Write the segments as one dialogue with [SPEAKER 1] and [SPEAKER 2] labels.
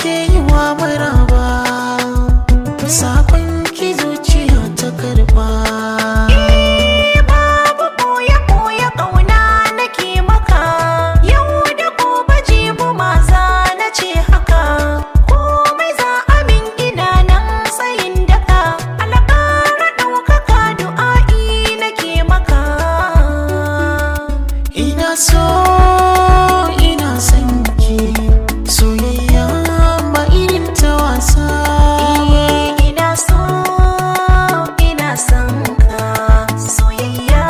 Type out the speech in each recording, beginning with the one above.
[SPEAKER 1] Nake yi wa maraba. Sakon ki zuciya ta karba.
[SPEAKER 2] Eh, babu ɓoye-ɓoye, ƙauna nake maka. Yau da gobe jibi ma za na ce haka. Komai za a min, ina nan tsayin daka. Alƙara ɗaukaka, du'a'i nake maka.
[SPEAKER 1] Ina so, ina son ki, soyayya ba irin ta wasa ba.
[SPEAKER 2] Eh, ina so, ina son ka, soyayya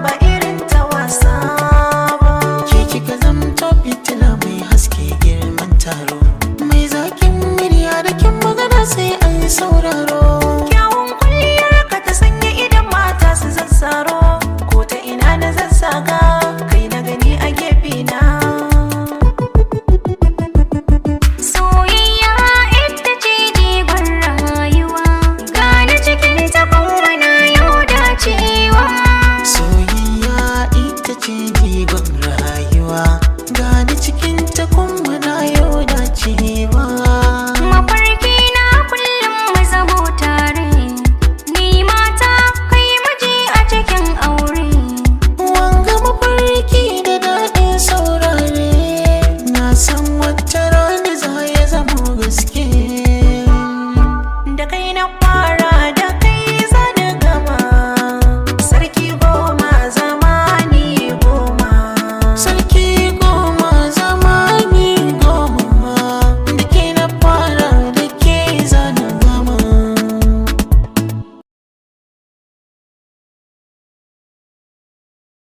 [SPEAKER 2] ba irin ta wasa ba.
[SPEAKER 1] Ke kika zamto fitila mai haske girman taro, mai zakin murya da kyan magana, sai an sauraro.